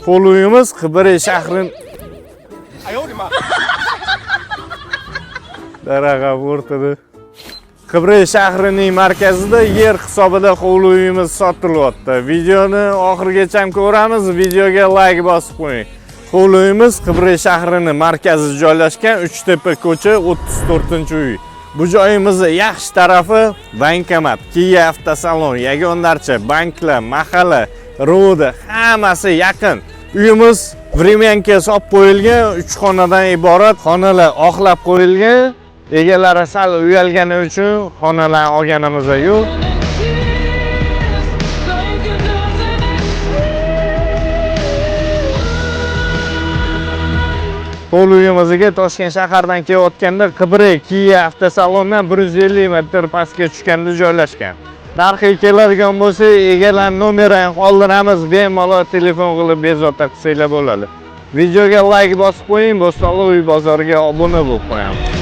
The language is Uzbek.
Hovli uyimiz Qibray shahri Daraxt o'rtada. Qibray shahrining markazida yer hisobida hovli uyimiz sotilyapti. Videoni oxirigacha ko'ramiz, videoga like bosib qo'ying. Hovli uyimiz Qibray shahrining markazi joylashgan Uchtepa ko'cha 34-uy. Bu joyimizni yaxshi tarafi bankomat, Kia avtosalon, yagon darcha, banklar, mahalla, РОВД hammasi yaqin. Uyimiz времянка solib qo'yilgan, 3 xonadan iborat, xonalar oqlab qo'yilgan. Egalari sal uyalgani uchun xonalarni olganimiz yo'q. Like a dozen. Hovli uyimizga Toshkent shahardan kelayotganda Qibray Kia avtosalondan 150 metr pastga tushganda joylashgan. Narxiga keladigan bo'lsa, egalar nomerini qoldiramiz, bemalol telefon qilib bezovta qilsanglar bo'ladi. Videoga like bosib qo'ying, Bo'stonli uy bozoriga obuna bo'lib qo'yamiz.